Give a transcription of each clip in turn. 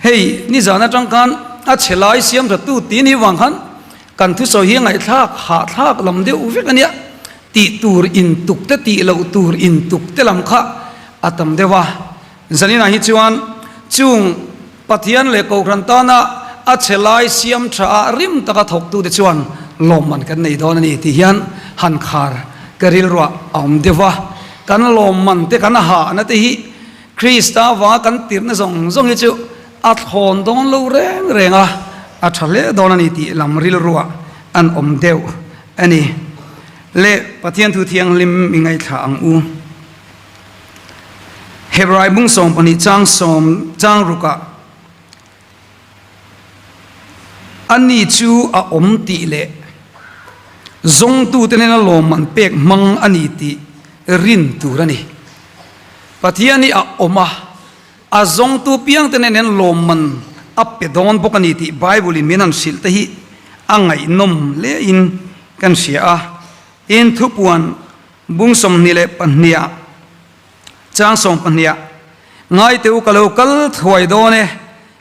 Hei nizan atang khan a chhe lai siam tha tu tih ni vang khan kan thusawi hi ngaihthlak hahthlak lam deuh vek a nia. Tih tur in tuk te tih loh tur in tuk te lam kha a tam deuh a. Zaninah hi chuan chung Pathian leh Kohhran tana a chhe lai siam tha ah rim taka thawktute chuan lawmman kan nei dawn a ni tih hian han khar ka rilruah a awm deuh a. Kan lawmman te kan hahna te hi Krista vanga kan tirhna zawng zawng hi chu a thlawn dawn lo reng reng a, a tha hle dawn a ni tih lam rilruah an awm deuh a ni. Le Pathian thu thianghlim i ngaithla ang u. Hebrai bung 12 chang sawm chang rukah Ani chu a awm tih leh zawngtute hnena lawmman pek hmang a ni tih rin tur a ni. Pathian hi a awm a, a zawngtu piangte nen hian lawmman a pe dawn bawk a ni tih Bible-in min han hrilh te hi a ngaihnawm hlein kan hria a. Tin, thupuan bung 22-ah chang 12-ah, Ngaite u ka lo kal thuai dawn e,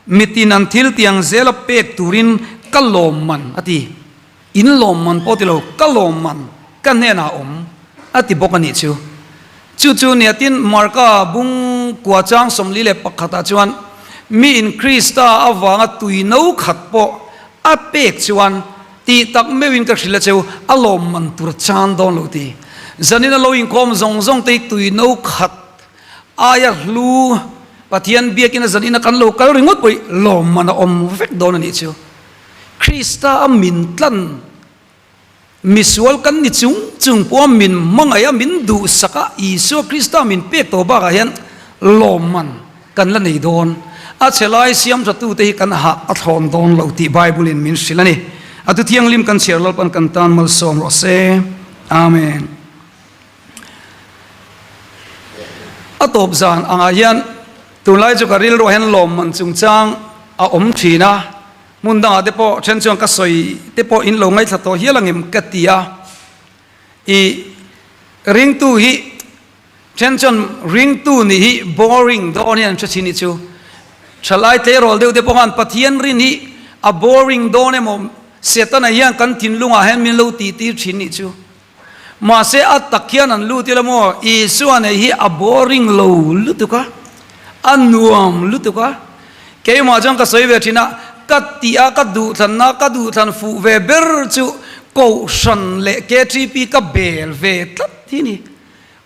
mitin an thil tiang zela pek turin ka lawmman a ti. In lawmman pawh ti lo, ka lawmman ka hnenah awm a ti bawk a nih chu. Chu chu nia tin Marka bung kua chang 41 ah chuan mi in Krista avanga tui no khat pawh a pek chuan Tih tak meuhin ka hrilh a cheu, a lawmman tur chan dawn lo ti. Zanin a lo inkhawm zawng zawng te hi tui no khat aia hlu Pathian biakin a zanin a kan lo kal ringawt pawh hi lawmman a awm vek dawn a nih chu. Krista a min tlan, misual kan ni chung chung pawh a min hmangaih a, min duhsak a, Isua Krista min pek tawh bakah hian lawmman kan la nei dawn. A chhe lai siam thatute hi kan hah a thlawn dawn lo tih Bible in min hrilh a ni. A tu thianghlim kan chhiar Lalpan kan tan malsawm rawh se. Amen. A tawp zan angah hian tunlai chu ka rilruah hian lawmman chungchang a awm thin a, hmun dangah te pawh then chuan ka sawi te pawh in lo ngaithla tawh hial angem ka ti a. I ringtu hi Then chuan ringtu nih hi boring dawn hian an hre thin i chu. Thalai tleirawl deuh te pawh khan Pathian rin hi a boring dawn emaw Setana hian kan thinlungah hian min lo tih tir thin nih chu. Mahse a tak hian an lut ila maw Isua neih hi a boring lo lutuk a, a nuam lutuk a. Keimah chuan ka sawi ve thin a, ka tih a ka duhthlanna ka duhthlan fuh ve ber chu Kohhran leh KTP ka bel ve tlat hi ni.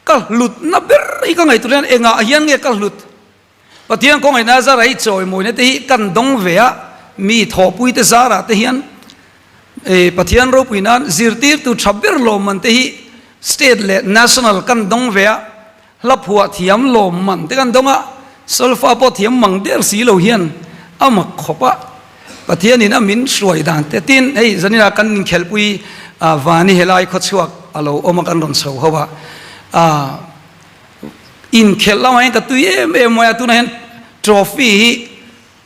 Ka hlutna ber hi ka ngaihtuah hian engah hian nge ka hlut? Pathian kawngaihnaa zara hi chawimawina te hi kan dawng ve a, mi thawhpui te zarah te hian Pathian ropui nan zirtirtu tha ber lawmman te hi state leh national kan dawng ve a, hla phuah thiam lawmman te kan dawng a, solfa pawh thiam mang der si lo hian a mak khawp a, Pathianin a min hruai dan te tin hei zanina kan inkhelhpui Vani helai khawchhuak a lo awm a kan rawn chho ho a, inkhelh lamah hian ka tui em em mai a, tunah hian trophy hi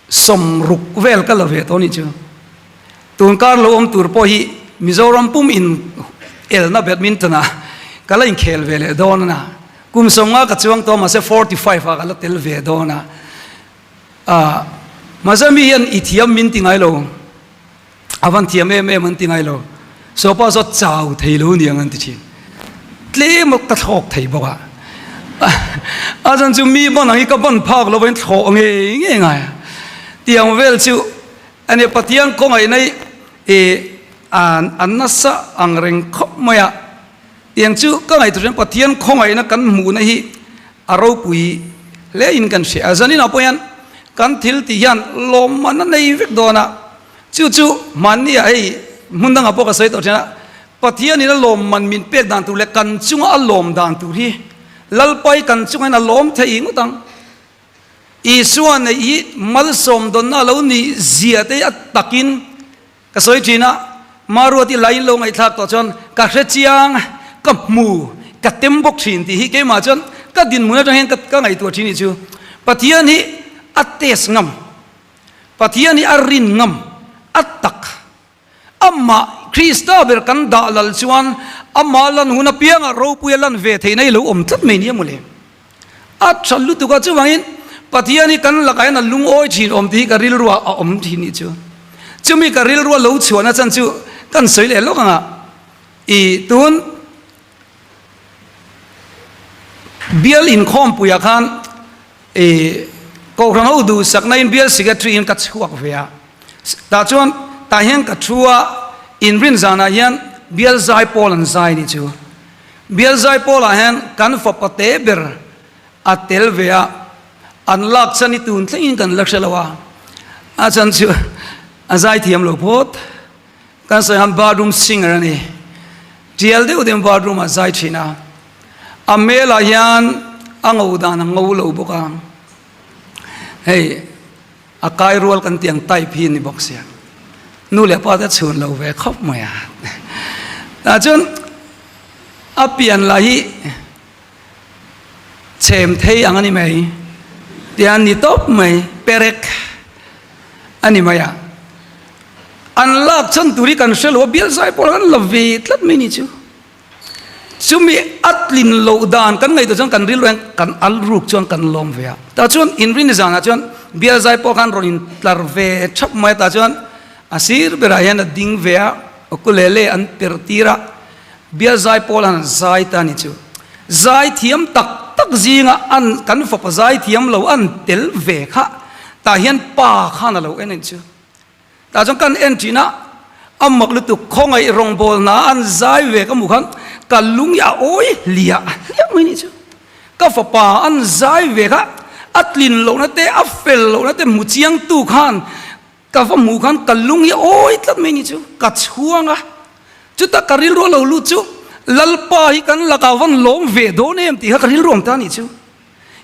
60 vel ka la ve tawh a nih chu. Tun kar lo awm tur pawh hi Mizoram pum in elna badminton ah ka la inkhel ve leh dawn a, kum 50 ka chuang tawh mahse 45 ah ka la tel ve dawn a. A Mazami hian i thiam min ti ngai lo, a van thiam em em an ti ngai lo. Sopa zawt chau thei lo niang an ti thin. Tlem a ka thlawk thei bawk a. A zan chu mi ban ang hi ka ban phak lo in thlawh ngei ngei ngai. Tiang vel chu ani Pathian khawngaihna hi e an nasa ang reng khawp mai a. Tiang chu ka ngaihtuah hian Pathian khawngaihna kan hmuhna hi a ropui hle in kan hria a. Zaninah pawh hian kan thil tih hian lawmman a nei vek dawn a, chu chu hmanni ah hei hmun dangah pawh ka sawi tawh thin a, Pathianin a lawmman min pek dan tur leh kan chunga a lawm dan tur hi Lalpai kan chunga hian a lawm thei ngawt ang. Isua neih hi malsawm dawnna a lo nih zia te hi a takin Ka sawi thin a, Maruati lain lo ngaihthlak tawh chuan ka hre chiang, ka hmu, ka tem bawk thin tih hi keimah chuan ka dinhmun atang hian ka ngaihtuah thin nih chu. Pathian hi a test ngam, Pathian hi a rin ngam, a tak, amah Krista ber kan dah lal chuan amah lan hun apiangah ropui a lan ve theihna hi lo awm tlat mai nia mawle. A tha lutuk a, chuvangin. Pathian hi kan lakah hian a lungawi thin awm tih hi ka rilruah a awm thin nih chu. Chumi ka rilrua lo chhuahna chan chu kan sawi leh lawk ang a, i tun bial inkhawmpuiah khan i Kohhran ho duhsakna in bial secretary in ka chhuak ve a, tah chuan tah hian ka thu a, inrin zanah hian bial zaipawl an zai nih chu. Bial zaipawl ah hian kan fapa te ber a tel ve a, an lak chan hi tun thlengin kan la hre lo a, a chan chu a zai thiam lo phawt. Kan sawi han bathroom singer a ni, tial deuh deuhin bathroom ah zai thin a, a hmel ah hian a ngo dan a ngo lo bawk a, hei a kai rual kan tih ang type hi a ni bawk sia, nu leh pa te chhun lo ve khawp mai a, tah chuan a pian lah hi. Chhem thei ang a ni mai tia ni tawp mai perek a ni mai a, an lak chhan tur hi kan hre lo a, bial zai pawh an la ve tlat mai ni chu. Chumi a tlin loh dan kan ngaihtuah chuan kan rilru hian kan al ruk chuan kan lawm ve a, tah chuan inrin zanah chuan bial zai pawh khan rawn intlar ve thap mai a, tah chuan a sir berah hian a ding ve a, ukulele an per tir a. Bial zai pawl han zai ta ni chu. Zai thiam tak tak zinga an kan fapa zai thiam lo an tel ve kha tah hian pa khan a lo en anih chu. Tah chuan kan en thin a, a mak lutuk khawngaih rawngbawlna an zai ve ka hmuh khan ka lung hi a awi hliah hliah mai nih chu. Ka fapa an zai ve kha a tlin lohna te a fel lohna te hmu chiangtu khan Ka va hmuh khan ka lung hi awi tlat mai ni chu ka chhuang a, chutah ka rilru a lo lut chu Lalpa hi kan lakah van lawm ve dawn em tih kha ka rilru ang ta nih chu.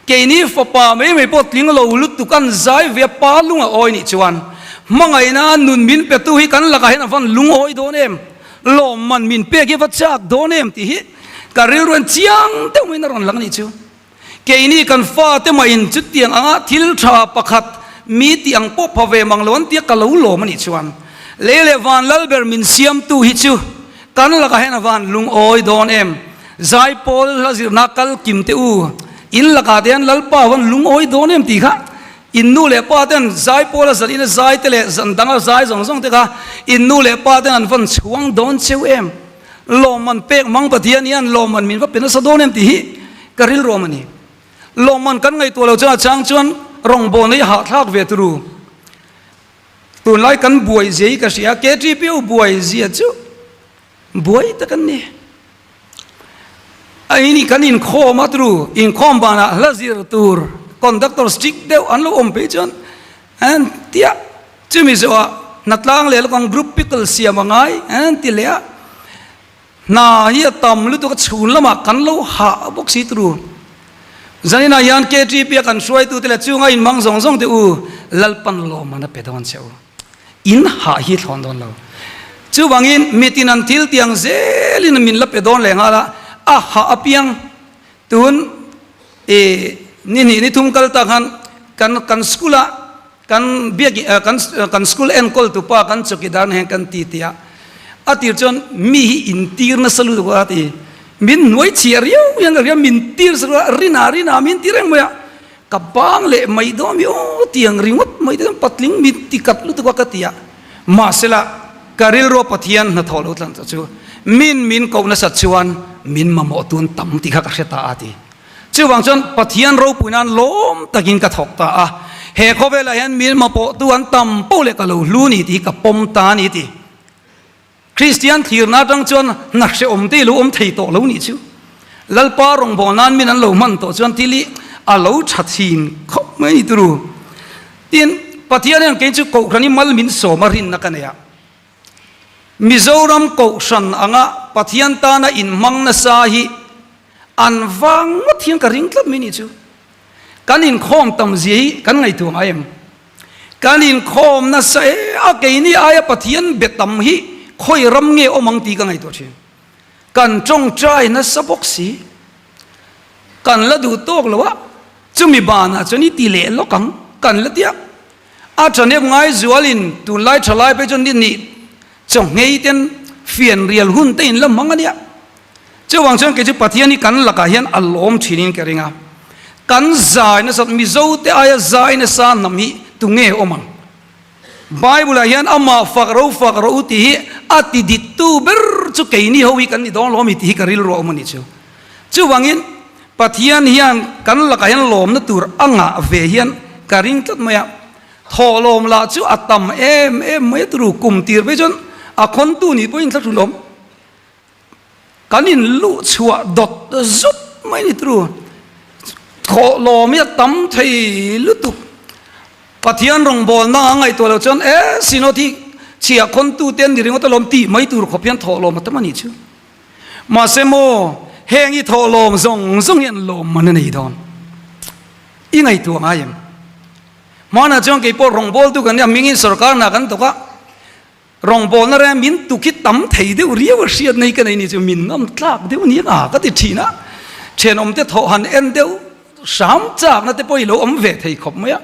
Keini fapa mai mai pawh tling lo lutuk an zai ve a pa lung a awi nih chuan hmangaihna nun min petu hi kan lakah hian a van lung awi dawn em, lawmman min pek hi a va chak dawn em tih hi ka rilru hian chiang deuh maiin a rawn lang nih chu. Keini kan fate mahin chutiang anga thil tha pakhat mi tih ang pawh pha ve mang lo an tia ka lo lawm a nih chuan lei leh van lalber min siamtu hi chu kan lakah hian a van lungawi dawn em? Zaipawl hla zirna kal kim teh u, in lakah te hian Lalpa van lungawi dawn em tih kha in nu leh pa ten zaipawl a zalin a zai te leh zan danga zai zawng zawng te kha in nu leh pa ten an van chhuang dawn cheu em? Lawmman pek mang Pathian hian lawmman min va pe nasa dawn em tih hi ka rilruam a ni. Lawmman kan ngaihtuah lo chuan a chang chuan rawngbawlna hi a hahthlak ve turu. Tunlai kan buai zia hi ka hria, KTPO buai zia chu buai tak an ni. A ini kan inkhawm a turu, inkhawm banah hla zir tur conductor strict deuh an lo awm phei chuan an tia. Chumi zawhah hnatlang leh lawk ang group pickle siam a ngai an ti leh a, hna hi a tam lutuk a chhun lamah kan lo hah bawk si turu. Zaninah hian KTP a kan hruaitute leh chunga inmang zawng zawng te u Lalpan lawmman a pe dawn che u. In hah hi thlawn dawn lo. Chuvangin mitin an thil tiang zelin min la pe dawn leh nghal a, a hah apiang tun i ni hnih ni thum kal tak khan kan kan school ah Kan biak kan kan school enkawl tu pa kan chawkidar na hian kan ti ti a, a tir chuan mi hi in tir nasa lutuk a ti, min hnuai chhiah riau hian ka hria min tir sa lutuk a, rinah rinah min ti reng mai a, ka bang leh mai dawn mi aw tiang ringawt mai te chuan patling min ti kat lutuk a ka ti a, mahsela ka rilrua Pathian hnathawh lo tlan chu min min koh nasat chuan min mamawh tun tam tih kha ka hre ta a ti. Chuvang chuan Pathian ropui nan lawm takin ka thawk ta a, he khawvelah hian milma pawhtu an tam poh leh ka lo hlu ni tih hi ka pawm ta a ni ti. Kristian thlirna atang chuan hna hrehawm te hi lo awm thei tawh lo nih chu. Lalpa rawngbâwl nan min an lo hman tawh chuan thil hi a lo tha thin khawp mai a ni turu. Tin, Pathian hian kei chu Kohhran hi mal min sawm a rinna ka nei a. Mizoram Kohhran anga Pathian tana inhmang nasa hi an vang ngawt hian ka ring tlat mai nih chu. Kan inkhawm tam zia hi kan ngaihtuah ngai em? Kan inkhawm nasa e a keini aia Pathian be tam hi khawi ram nge awm ang tih ka ngaihtuah thin. Kan tawngtai nasa bawk si. Kan la duh tawk lo a, chumi banah chuan i ti leh lawk ang kan la tia. A thanem ngai zualin tunlai thalai phei chuan ni nih chawnghei ten fian rial hun te in la hmang a nia. Chuvang chuan kei chu Pathian hi kan lakah hian a lawm thinin ka ring a. Kan zai nasat Mizote aia zai nasa hnam hi tunge awm ang? Bible-ah hian amah fak ro fak rawh u tih hi a ti diktu ber chu keini ho hi kan ni dawn lo ami tih hi ka rilru a awm a nih chu. Chuvangin Pathian hian kan lakah hian lawmna tur a ngah ve hian ka ring tlat mai a. Thawhlawm lah chu a tam em em mai a turu kum tir phei chuan a khawntu nih pawhin thla hrulawm. Kan in luh chhuah dawt zut mai ni turu. Thawhlawm hi a tam thei lutuk. Pathian rawngbawlna a ngaihtuah loh chuan e Synod hi chhiah khawntu te an ni ringawt alawm tih mai tur khawp hian thawhlawm a tam a nih chu. Mahse maw heng i thawhlawm zawng zawng hian lawmman a nei dawn. I ngaihtuah ngai em? Hmanah chuan kei pawh rawngbawltu kan nia hmingin sorkar hna kan thawk a. Rawngbawlna reng min tuk hi tam thei deuh riau a hriat nei ka nei ni chu min ngam tlak deuh nia nga ka ti thin a. Thenawmte thawh han en deuh hram chakna te pawh i lo awm ve thei khawp mai a.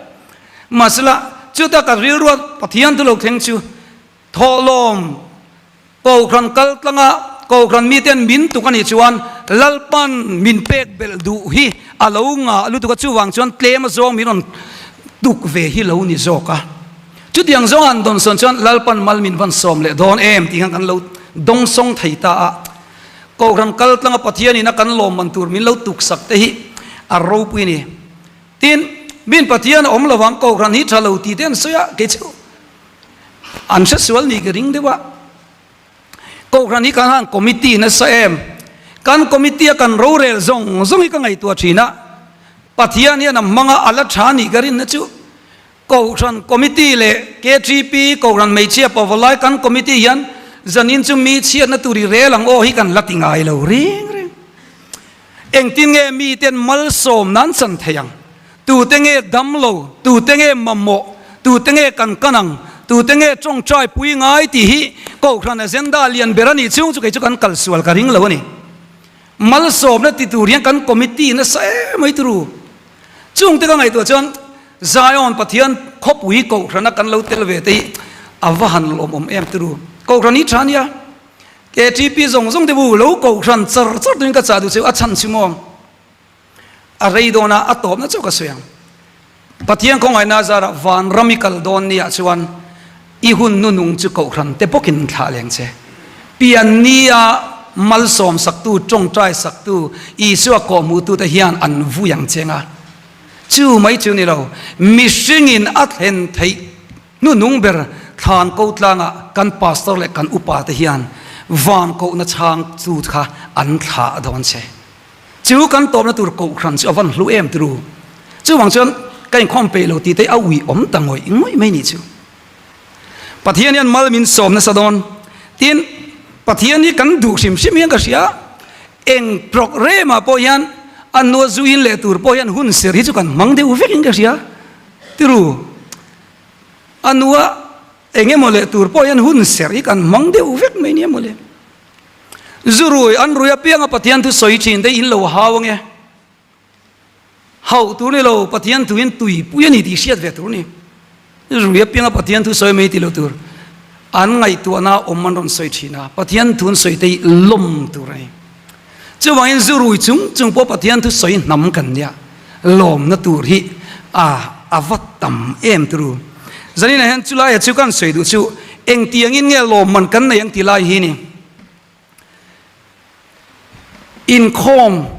Mahsela chuta ka rilruat Pathian thu lo thleng chu thawhlawm Kohhran kal tlanga Kohhran miten min tuk a nih chuan Lalpan min pek belh duh hi a lo ngah lutuk a, chuvang chuan tlem a zawng min rawn tuk ve hi lo ni zawk a. Chutiang zawng an dawnsawn chuan Lalpan mal min van sawm leh dawn em tih khan kan lo dawngsawng thei ta a. Kohhran kal tlanga Pathianin a kan lawmman tur min lo tuksak te hi a ropui a ni. Tin, min Pathian a awm lovang Kohhran hi tha lo tih te an sawi a, kei chu An hre sual nih ka ring deuh a. Kohhran hi kan han committee nasa em? Kan committee a kan rorel zawng zawng hi ka ngaihtuah thin a. Pathian hian a hmang a, a la tha nih ka rinna chu Kohhran committee leh KTP, Kohhran Hmeichhia Pavalai kan committee hian zanin chu mi chhiatna tur i rel ang aw hi kan la ti ngai lo reng reng. Engtin nge miten malsawm nan chan thei ang? Tute nge damlo, tute nge mamawh, tute nge kan kan ang, tute nge tawngtai pui ngai tih hi Kohhran agenda lian ber a nih chhung chu kei chu kan kal sual ka ring lo a ni. Malsawmna ti tur hian kan committee nasa em mai turu. Chungte ka ngaihtuah chuan Zion Pathian khawpui Kohhrana kan lo tel ve te hi a va han lawmawm em turu. Kohhran hi tha nia. KTP zawng zawng te bu lo Kohhran char char tuin ka chah duh cheu a chhan chu maw? A rei dawn a, a tawpna chauh ka sawi ang. Pathian khawngaihna zarah vanram i kal dawn niah chuan i hun nunung chu kohhran te bawkin thlah leng che. Pian nia malsawm saktu, tawngtai saktu, Isua kawhhmuhtute hian an vui ang cheng a. Chu mai chu ni lo, mihringin a thlen theih hnunung ber thlan ko tlangah kan pastor leh kan upa te hian van kohna chhang chu kha an thlah dawn che. Chu kan tawpna tur kohhran chu a van hlu em turu. Chuvang chuan ka inkhawm peih lo tih te a ui awm ta ngawih ngawih mai nih chu. Pathian hian mal min sawm nasa dawn. Tin, Pathian hi kan duh hrim hrim hian ka hria. Eng programme ah pawh hian a nua zu in leh tur pawh hian hun ser hi chu kan hmang deuh vek in ka hria. Tiru, a nua eng emaw leh tur pawh hian hun ser hi kan hmang deuh vek mai nia mawle. Zu rui an rui apianga Pathian thu sawi thin te in lo hau ange. Hauh tur ni lo Pathian thu in tui pui a ni tih hriat ve tur ni. Rui apianga Pathian thu sawi mai ti lo tur. An ngaihtuahna awm an rawn sawi thin a, Pathian thu an sawi te hi lawm tur a ni. Chuvangin zu rui chung chung pawh Pathian thu sawi hnam kan nia lawmna tur hi a a va tam em turu. Zaninah hian chulaia chu kan sawi duh chu engtiangin nge lawmman kan nei ang ti lai hi ni. Inkhawm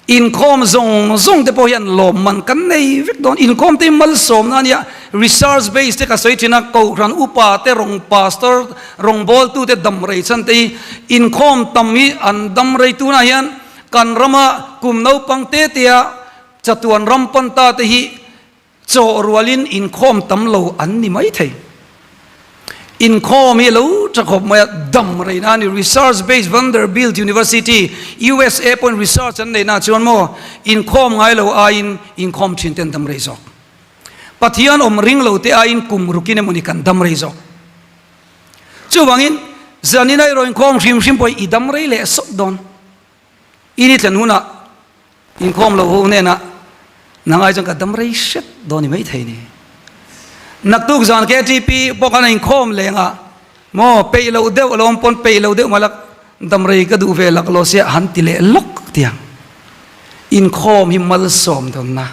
Inkhawm zawng zawng te pawh hian lawmman kan nei vek dawn. Inkhawm te hi malsawmna a nia. Research base te ka sawi thin a, Kohhran upa te, rawng pastor, rawngbawltu te dam rei chhan te hi inkhawm tam hi an dam rei tunah hian kan rama kum naupang te tea chatuan ram pan ta te hi Chaw rualin inkhawm tam lo an ni mai thei. Inkhawm hi lo tha khawp mai a, dam rei na a ni. Research based Vanderbilt University, USA pawhin research an neihna chuan maw, inkhawm ngai lo aiin inkhawm thin ten dam rei zawk. Pathian awm ring lo te aiin kum rukin emawni kan dam rei zawk. Chuvangin, zanin a i rawn inkhawm hrim hrim pawh i dam rei leh sawt dawn. I ni thlen hunah inkhawm lo ho hnenah nang ai chuan ka dam rei hret dawn i maithei ni. Naktuk zan KTP pawh khan a inkhawm leng a, maw peih loh deuh alawm pawn peih loh deuh malak dam rei ka duh ve lak lo sia han ti leh lawk tiang. Inkhawm hi malsawm dawnna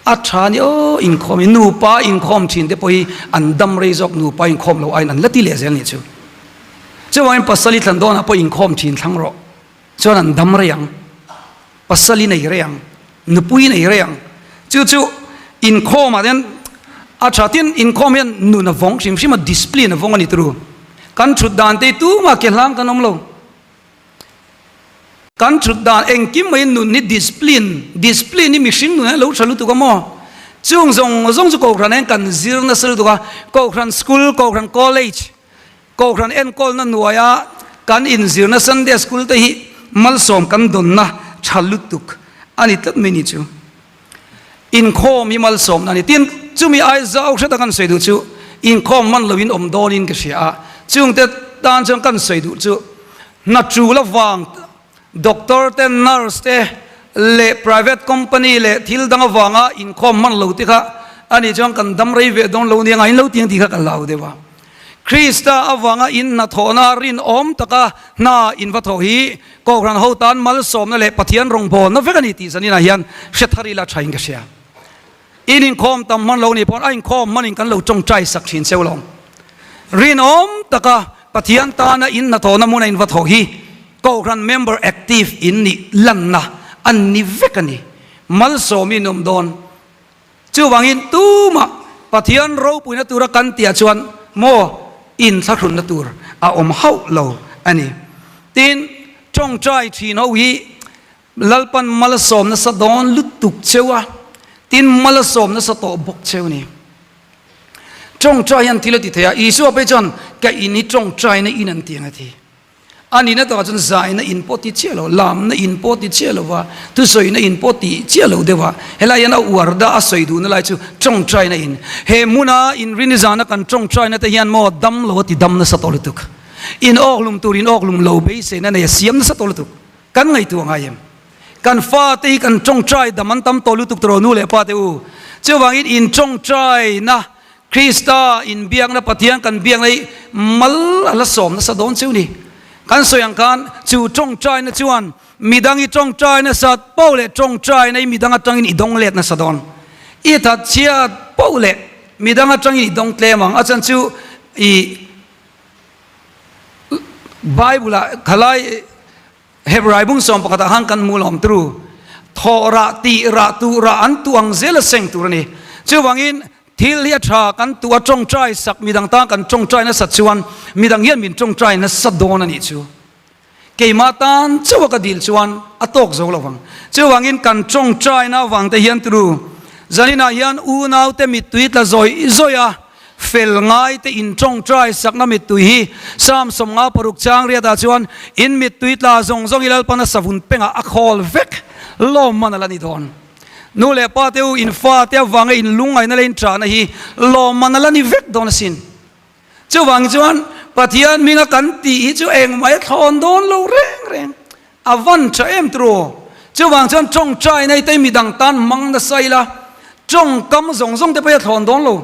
a tha ni aw, inkhawm hi nupa inkhawm thin te pawh hi an dam rei zawk nupa inkhawm lo aiin an la ti leh zel nih chu. Chuvangin pasal i thlan dawnah pawh inkhawm thin thlang rawh chuan an dam rei ang, pasal i nei rei ang, nupui i nei rei ang. Chu chu inkhawmah hian a tha tin inkhawm hian nun a vawng hrim hrim a, discipline a vawng a ni turu. Kan thut dan te hi tumah ke hlang kan awm lo. Kan thut dan engkim mai nun hi discipline, discipline hi mihring nun hian lo tha lutuk a maw? Chung zawng zawng chu Kohhran hian kan zir nasa lutuk a, Kohhran school, Kohhran college, Kohhran enkawlna hnuaia kan inzirna Sunday school te hi malsawm kan dawnna tha lutuk a ni tlat mai ni chu. Inkhawm hi malsawmna a ni. Tin, chumi ai zau hreta kan sawi duh chu inkhawm man loin awm dawnin ka hria a, chungte tan chuan kan sawi duh chu hna tul avang doctor te, nurse te leh private company leh thil dang avanga inkhawm man lo te kha a nih chuan kan dam rei ve dawn lo nia ngain lo tiang tih kha ka lau deuh a. Krista avanga in hnathawhna rinawm taka hna in va thawh hi Kohhran ho tan malsawmna leh Pathian rawngbawlna vek a ni tih zaninah hian hre thar ila thain ka hria. In inkhawm tam hman lo nih pawhin a inkhawm hmanin kan lo tawngtai sak thin cheu lo. Rinawm taka Pathian tana in hnathawhna hmuna in va thawh hi Kohhran member active in nih lanna a ni vek a ni. Malsawm in awm dawn. Chuvangin tumah Pathian ropuina tura kan tihah chuan maw inthlahrunna tur a awm hauh lo a ni. Tin, tawngtai thin ho hi Lalpan malsawm nasa dawn lutuk cheu a, tin malsawm nasa tawh bawk cheu a ni. Tawngtai hian thil a ti thei a, Isua phei chuan ka in hi tawngtaina in an ti ang a ti. A nihna takah chuan zaina in pawh ti chiah lo, lamna in pawh ti chiah lo va, thusawina in pawh ti chiah lo deuh a. Helai hian a uar dah a sawi duhna lai chu tawngtaina in. He hmuna inrini zana kan tawngtaina te hian maw dam lo a ti dam nasa tawh lutuk. In awklum tur in awklum lo beiseina nei a siam nasa tawh lutuk. Kan ngaihtuah ngai em? Kan fate hi kan tawngtai dam an tam tawh lutuk tawh nu leh pa te u. Chuvangin in tawngtaina Krista inbiakna Pathian kan biakna hi mal a la sawm nasa dawn cheu ni. Kan sawi ang khan chu tawngtaina chuan midang i tawngtai nasat poh leh tawngtaina i midang atangin i dawng let nasa dawn. I that chhiat poh leh midang atangin i dawng tlem ang. A chhan chu i Bible ah khalai Hebrai bung sawm pakhatah khan kan hmu lawm tru. Thawh rah, tih rah, tuh rah an tuh ang zel a seng tur a ni. Chuvangin thil hi a tha kan tuh a tawngtai sak midang tan kan tawngtai nasat chuan midang hian min tawngtai nasa dawn a nih chu. Keimah tan chauh a ka dil chuan a tawk zo lo vang. Chuvangin kan tawngtaina avang te hian tru zaninah hian unaute mittui tla zawih zawih a, Fel ngai te in tawngtai sakna mittui hi Psalm 56 chang riatah chuan in mittui tla zawng zawng i Lalpana savun pengah a khawl vek lawmman a la ni dawn. Nu leh pa te u in fa te avanga in lungngaihna leh in ṭahna hi lawmman a la ni vek dawn asin. Chuvangin chuan Pathian hminga kan tih hi chu engmah i thlawn dawn lo reng reng. A van ṭha em tiraw? Chuvang chuan ṭawngṭai nei te midang tan mang nasa ila, ṭawngkam zawng zawng te pawh hi a thlawn dawn lo.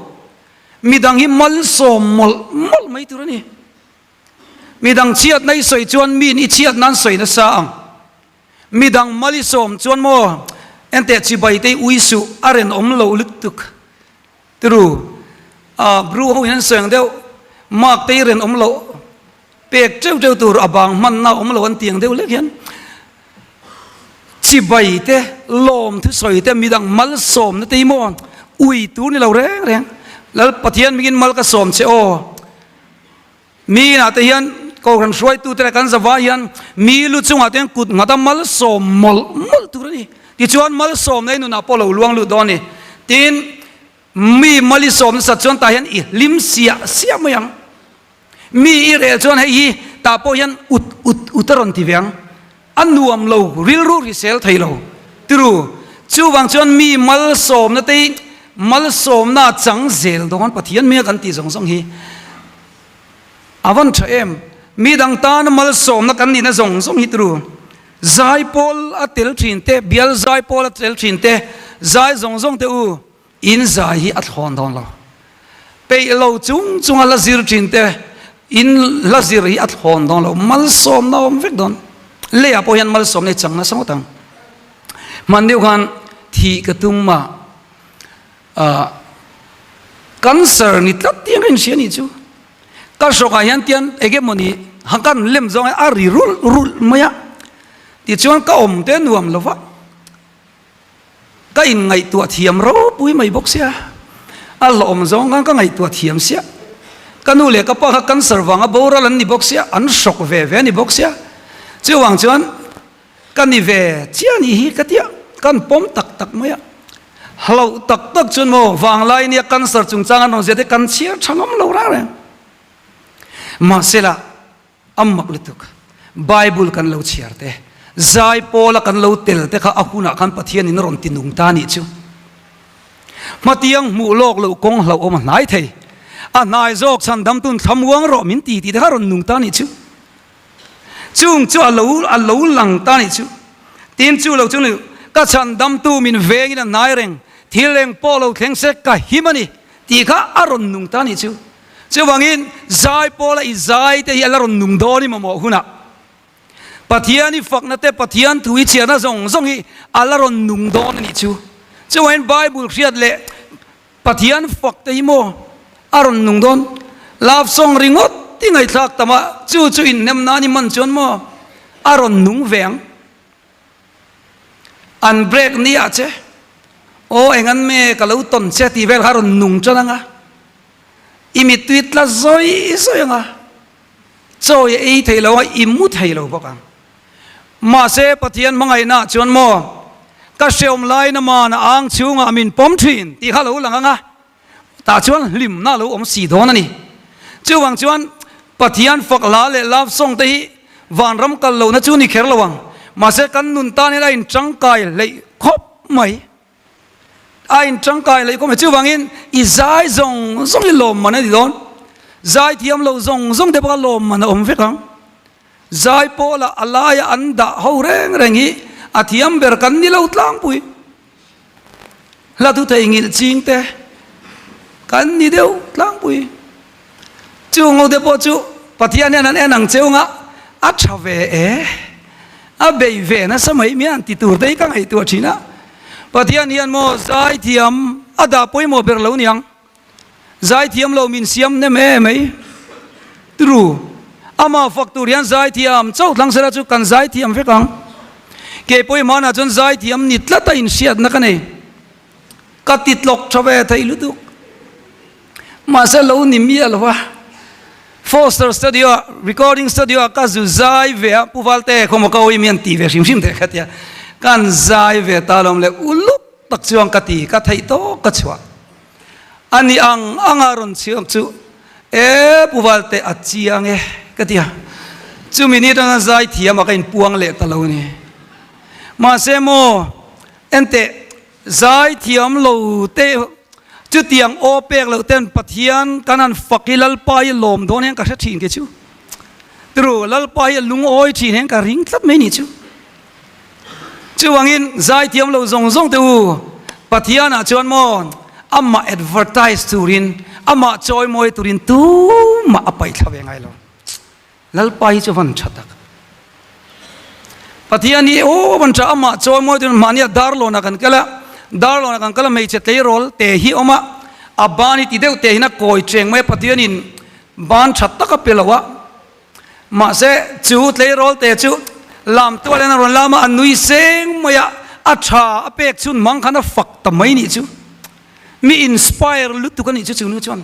Midang hi malsawm mawlh mawlh mai tur a ni. Midang chhiatna i sawi chuan miin i chhiatna an sawi nasa ang. Midang mal i sawm chuan maw enteh chibai te i ui suh a renawm lo lutuk tiraw? Bru ho in an sawi ang deuh, mark te i renawm loh. Pek teuh teuh tur a bang hmanna awm lo an ti ang deuh lek hian chibai te, lawm thusawi te, midang malsawmna te hi maw ui tur ni lo reng reng. Lal Pathian mingin mal ka sawm che aw. Mi inah te hian Kohhran hruaitu te leh kan zavai hian mi lu chungah te hian kut nghat a malsawm mawlh mawlh tur a ni. Tichuan malsawmna i nunah pawh lo luang lut dawn a ni. Tin, mi mal i sawm nasat chuan tah hian i hlim siah siah mai ang. Mi i rel chuan hei hi tah pawh hian ut ut ut a rawn ti ve ang. A nuam lo, rilru hrisel thei lo. Tiru, chuvang chuan mi malsawmna te hi malsawmna a chang zel dawn Pathian hming a kan tih zawng zawng hi a van tha em. Mi dang tana malsawmna kan nihna zawng zawng hi tiru, zai pawl a tel thin te, bial zai pawl a tel thin te, zai zawng zawng te u, In zai hi a thlawn dawn lo. Peih lo chung chunga la zir thin te in la zir hi a thlawn dawn lo. Malsawmna awm vek dawn. Leiah pawh hian malsawmna i chang nasa ngawt ang. Hman deuh khan thih ka tum a, ah cancer ni tlat tiang ka inhria nih chu. Ka hrawkah hian tian eng emawni kan lem zawng a ri rulh rulh mai a, tichuan ka awm te nuam lo va. Ka inngaihtuah thiam ropui mai bawk sia, a hlawhawm zawng khan ka ngaihtuah thiam sia. Ka nu leh ka pa kha cancer vanga boral an ni bawk sia, an hrawk ve ve a ni bawk sia. Chuvang chuan ka ni ve chiah nih hi ka tia, kan pawm tak tak mai a. Hlauh tak tak chuan maw vanglai nia cancer chungchang an rawn zia te kan chhiar tha ngam lo reng reng. Mahsela. A mak lutuk. Bible kan lo chhiar te, zai pawla kan lo tel te kha a hunah khan Pathianin a rawn ti nung ta nih chu. Hmatiang hmuh lawk loh kawng hlauhawm a hnai thei. A hnai zawk chhan damtun thlamuang rawh min ti tih te kha a rawn nung ta nih chu. Chung chu a lo a lo lang ta nih chu. Tin chu lo chu ni ka chhan damtu min vengin a hnai reng, thil eng pawh lo thleng se ka him a ni tih kha a rawn nung ta nih chu. Chuvangin zai pawla i zai te hi a la rawn nung dawn i mamawh hunah Pathian i fakna te, Pathian thu i chhiarna zawng zawng hi a la rawn nung dawn a nih chu. Chuvangin Bible hriat leh Pathian fak te hi maw a rawn nung dawn. Love song ringawt i ngaihthlak tam a, chu chu inhnem nan i man chuan maw a rawn nung ve ang. An break ni ah che, aw eng an me ka lo tawn che tih vel kha a rawn nung tan ang a. I mittui tla zawi zawi ang a, chaw i ei thei lo a, i mu thei lo bawk ang. Mahse, Pathian hmangaihnaah chuan maw, ka hreawm laina man a ang chhungah min pawm thin tih kha lo lang ang a, tah chuan hlimna a lo awm si dawn a ni. Chuvang chuan Pathian fak hla leh love song te hi vanram kal lohna chu ni kher lo ang, mahse kan nun tan hian a intangkai hleih khawp mai. A in tangkai leh kawm e chuvangin i zai zawng zawng i lawm man a ni dawn. Zai thiam lo zawng zawng te bawk a lawm man a awm vek ang. Zai pawlah a laia an dah ho reng reng hi a thiam ber kan ni lo tlangpui. Hla thu thei nghilh ching te kan ni deuh tlangpui. Chung ho te pawh chu Pathian hian an en ang cheu nga a tha ve e, a bei ve nasa mai mai an ti tur te hi ka ngaihtuah thin a. Pathian hian maw zaithiam a dah pawimawh ber lo niang, zaithiam lo min siam hnem e mai. Tru, amah fak tur hian zaithiam chauh thlang sela chu kan zaithiam vek ang. Kei pawimawhna chuan zaithiam ni tlat a inhriatna ka nei. Ka ti tlawk tha ve thei lutuk. Mahse lo ni miah lo a. Foster Studio ah, recording studio ah ka zu zai ve a, Pu Valte khawmaw ka awih mi an ti ve hrim hrim teh kha tia. Kan zai ve ta lawm le uluk tak chuan ka ti, ka theih tawk ka chhuah. A ni ang anga rawn chhiak chu e Pu Valte a chiang e ka ti a. Chumi ni atanga zai thiam ah ka inpuang leh ta lo ni. Mahse maw enteh Zaithiam lo te chutiang aw pek loh ten Pathian kan han fak hi Lalpa hi lawm dawn hian ka hre thin ke chu. Tru Lalpa hi a lungawi thin hian ka ring tlat mai ni chu. Chuvangin zaithiam lo zawng zawng te u Pathianah chuan maw amah advertise turin amah chawimawi turin tumah a paihthla ve ngai lo. Lalpa hi chu van tha tak. Pathian hi aw van tha amah chawi mawi tur mahnia darlawnah kan kal a, darlawnah kan kal a hmeichhe tleirawl te hi awm a, a ban hi ti deuh te hian a kawi cheng mai a Pathianin ban tha tak a pe lo a, mahse chu tleirawl te chu lam tual hian a rawn lam a, a nui seng mai a, a tha a pek chhun mang khan a fak ta mai nih chu. Mi inspire lutuk a nih chu chu nu chuan.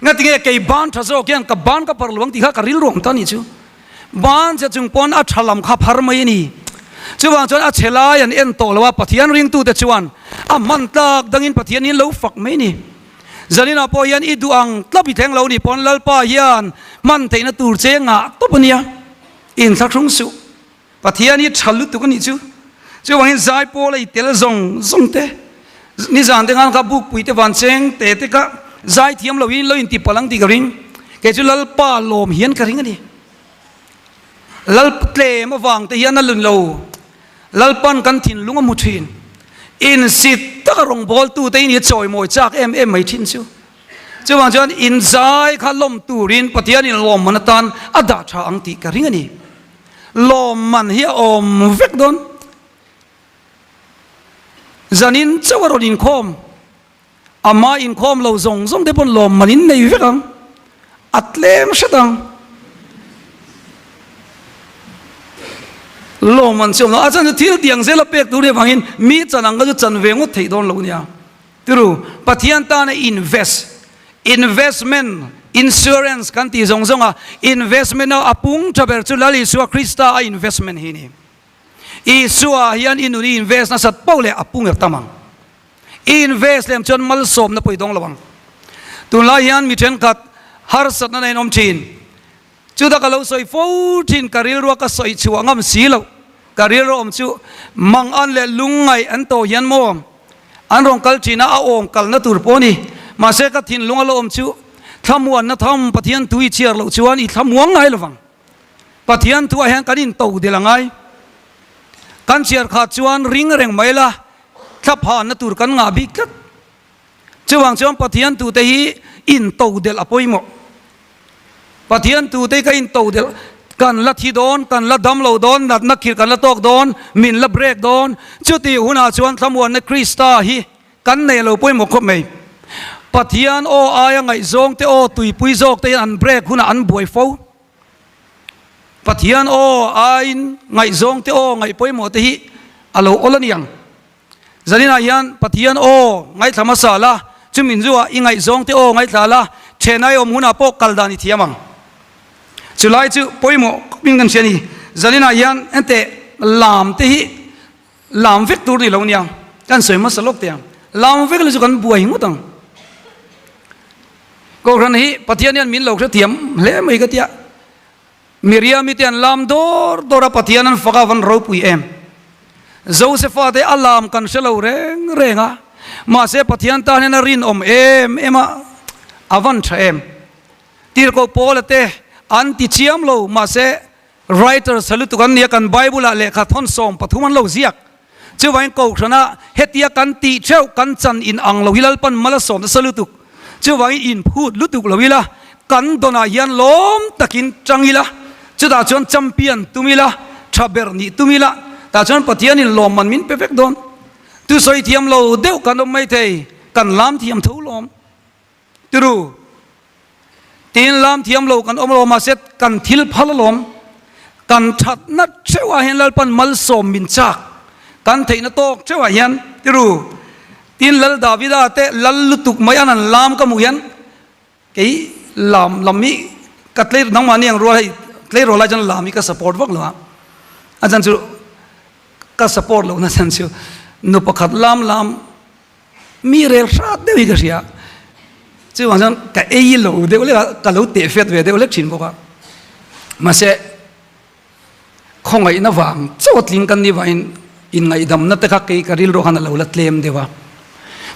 Ngatinge kei ban tha zawk hian ka ban ka phar lo ang tih kha ka rilru ang ta nih chu. Ban che chung pawn a tha lam kha phar mai a ni. Chuvang chuan a chhe lai an en tawh lo a, Pathian ringtute chuan a hman tlak dangin Pathian in lo fak mai a ni. Zaninah pawh hian i duh ang tlap i thleng lo nih pawn Lalpa hian hman theihna tur che ngah tawp a nia. Inthlahrung suh. Pathian hi tha lutuk a nih chu. Chuvangin zaipawl a i tel zawng zawng te, nizan te khan kha bukpui te van cheng te te kha zai thiam lo in lo inti palh ang tih ka ring. Kei chu Lalpa lawm hian ka ring a ni. Lal tlem avang te hian a lun lo. Lalpan kan thinlung a hmu thin. Insit taka rawngbawltu te in hi chawimawi chak em em mai thin chu. Chuvang chuan inzai kha lawm turin Pathianin lawmman atan a dah tha ang tih ka ring a ni. Lawmman hi a awm vek dawn. Zanin chauh a rawn inkhawm, ama inkhawm lo zawng zawng te pawn lawmman in nei vek ang, a tlem hret ang. Lawmman chu awm lo, a chan chu thil tiang zel a pek tur hi avangin mi chan ang kha chu chan ve ngawt theih dawn lo nia. Tiru, Pathian tana invest, investment, insurance kan tih zawng zawng a, investment a a pung tha ber chu Lal Isua Krista a investment hi ni. Isua hian i nun i invest nasat poh leh a pung er tam ang. I invest lem chuan malsawmna pawh i dawng lo ang. Tunlai hian mi thenkhat harsatna na in awm thin. Chuta ka lo sawi fo thin, ka rilrua ka sawi chhuah ngam si loh. Ka rilru awm chu mangan leh lungngaih an tawh hian maw an rawn kal thin a, a awm kalna tur pawh a ni. Mahse ka thinlung a lo awm chu thlamuanna tham Pathian thu i chhiar loh chuan i thlamuang ngai lovang. Pathian thuah hian kan into del a ngai. Kan chhiar khat chuan ring reng mai la, thlaphanna tur kan ngah bik tlat. Chuvang chuan Pathian tute hi into delh a pawimawh. Pathian tute ka into delh, kan la thi dawn, kan la dam lo dawn, natna khirh kan la tawk dawn, min la break dawn. Chutih hunah chuan thlamuanna Krista hi kan nei lo pawimawh khawp mai. Pathian aw aia ngaihzawng te aw tuipui zawk te hian an break hunah an buai fo. Pathian aw aiin ngaihzawng te aw ngaih pawimawh te hi a lo awl a ni ang. Zaninah hian Pathian aw ngaithla hmasa la, chumin zuah i ngaihzawng te aw ngaithla la, thenai awm hunah pawh kal dan i thiam ang. Chulai chu pawimawh khawpin kan hria a ni. Zaninah hian henteh lam te hi lam vek tur ni lo nia, kan sawi hmasa lawk teh ang. Lam vek la chu kan buai ngawt ang. Kohhran hi Pathian hian min lo hrethiam hle mai ka tia. Miriami te an lam dawr dawr a, Pathian an fak a van ropui em. Josefa te a lam kan hre lo reng reng a, mahse Pathian tan hian a rinawm em em a, a van tha em. Tirhkoh Paula te an ti chiam lo, mahse writers tha lutuk an nia, kan Bible ah lehkha thawn 13 an lo ziak. Chuvangin Kohhrana hetia kan tih theuh kan chan in ang lo hi Lalpan mal a sawm nasa lutuk. Chuvangin inphut lutuk lo ila, kan dawnah hian lawm takin tang ila, chutah chuan champion tum ila, tha ber nih tum ila, tah chuan Pathianin lawmman min pe vek dawn. Thusawi thiam lo deuh kan awm maithei, kan lam thiam tho lawm. Tiru, Tin lam thiam lo kan awm lo mahse kan thil phal alawm. Kan thatna theuhah hian Lalpan malsawm min chak. Kan theihna tawk theuhah hian tiru, Tin Lal Davida te lal lutuk mai an an lam ka hmuh hian kei lam lam hi ka tlei nangmahni ang rual hei tleirawl lai chuan lam hi ka support vak lo a. A chan chu ka support lohna chan chu nu pakhat lam lam Mi rel hrat deuh hi ka hria. Chuvang chuan ka ei lo deuh lek a, ka lo teh fiat ve deuh lek thin bawk a. Mahse, khawngaihna vang chauh a tling kan nih vangin inngaihdamna te kha kei ka rilru khan a lo la tlem deuh a.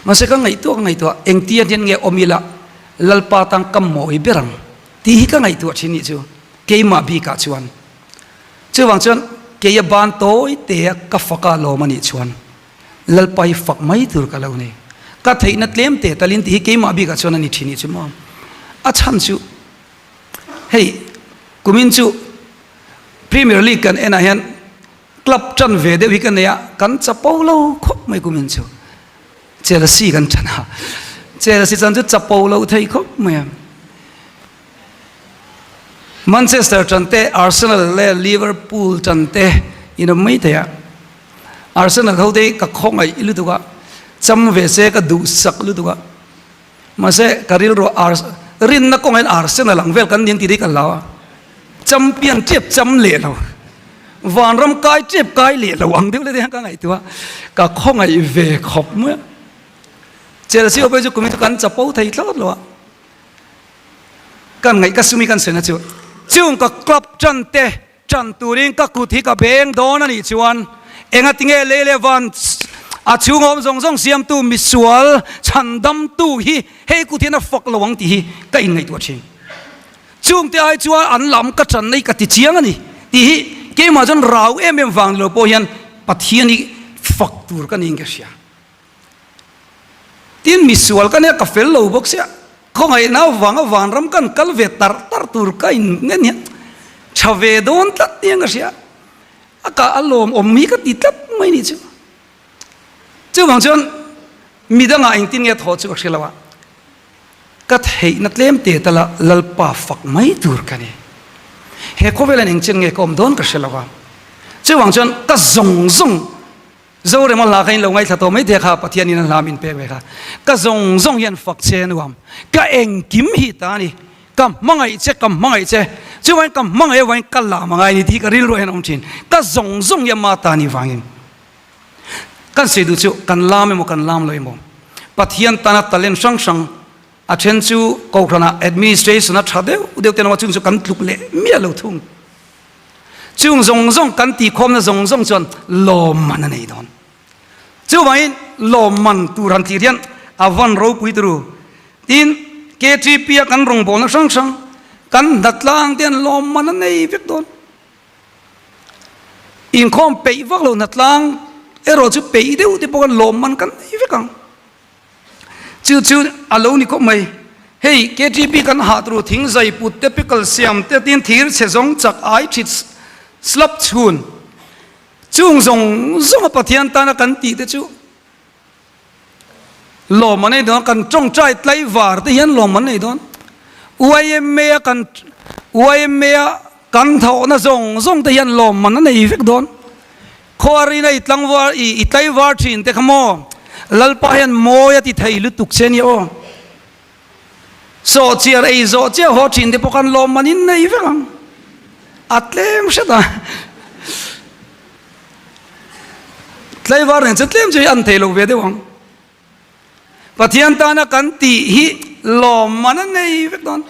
Mahse ka ngaihtuah ka ngaihtuah engtia hian nge awm ila Lalpa tan ka mawi ber ang tih hi ka ngaihtuah thin nih chu keimah bikah chuan. Chuvang chuan keia ban tawi te a ka faka lawm a nih chuan. Lalpa hi fak mai tur ka lo ni. Ka theihna tlem te talin tih hi keimah bikah chuan a ni thin i chu maw. A chhan chu hei kumin chu Premier League kan enah hian club tan ve deuh hi ka nei a, kan chapo lo khawp mai kumin chu. Chelsea kan tan a, Chelsea chan chu chapo lo thei khawp mai a. Manchester tan te, Arsenal leh Liverpool tan te in awm mai thei a. Arsenal ho te hi ka khawngaih lutuk a, cham ve se ka duhsak lutuk a, mahse ka rilru a rinna kawngah hian Arsenal ang vel kan ning tih te hi ka hlau a, champion tep cham leh lo, vanram kai tep kai leh lo ang deuh leh te hian ka ngaihtuah a, ka khawngaih ve khawp mai a. Chelsea ho pawh hi chu kumin chu kan chapo thei thlawt lo a, kan ngaih ka sumi kan sena chu chung ka club tan te Ṭan turin ka kut hi ka beng dawn a nih chuan engatinge lei leh van a chhung awm zawng zawng siamtu misual chhandamtu hi hei kut hian a fak lo ang tih hi ka inngaihtuah ṭhin. Chungte ai chuan an lam ka ṭan na hi ka ti chiang a ni tih hi keimah chuan rau em em vang ni lo pawh hian Pathian hi fak tur ka niin ka hria. Tin misual ka nia ka fel lo bawk sia, khawngaihna avanga vanram kan kal ve tarh tarh tur ka in nge nia, tha ve dawn tlat nia ka hria, a kah a lawm awm hi ka ti tlat mai ni chu. Chuvang chuan midangah engtin nge thawh chu ka hre lo a, ka theihna tlem te tala Lalpa fak mai tur ka ni. He khawvelan engchen nge ka awm dawn ka hre lo a, chuvang chuan ka zawng zawng Zorema hla kha in lo ngaithla tawh mai thei kha Pathianin a hla min pek ve kha. Ka zawng zawng hian fak che nuam. Ka engkim hi ta a ni. Ka hmangaih che, ka hmangaih che. Chuvangin ka hmangaih avangin ka lam a ngai ni tih hi ka rilru ah hian a awm thin. Ka zawng zawng hi ama ta a nih vangin. Kan sawi duh chu kan lam emaw kan lam lo emaw Pathian tana talent hrang hrang a then chu Kohhranah administration a tha deuh deuh te an awm a chung chu kan tluk leh miah lo thung. Chung zawng zawng kan tihkhawmna zawng zawng chuan lawmman a nei dawn. Chuvangin lawmman tur han tih hian a van ropui turu. Tin, KTP a kan rawngbawlna hrang hrang kan hnatlang te hian lawmman a nei vek dawn. Inkhawm peih vak lo hnatlang erawh chu peih deuh te pawh khan lawmman kan nei vek ang. Chu chu a lo ni khawp mai. Hei KTP kan hah tur thing zai put te pickle siam te tin thir chhe zawng chak ai thit slap chhun chung zawng zawng a Pathian tana kan tih te chu lawm an nei dawn kan tawngtai tlaivar te hian lawm an nei dawn. YMA a kan YMA a kan thawhna zawng zawng te hian lawmman a nei vek dawn. Khuarina i tlangvar i i tlaivar thin te kha maw Lalpa hian mawi a ti thei lutuk che nia aw. Sawhchiar ei zawh chiah haw thin te pawh khan lawmman in nei vek ang. A tlem hret a. Tlaivar nen chu tlem chu hi an thei lo ve deuh ang. Pathian tana kan tih hi lawmman a nei vek dawn.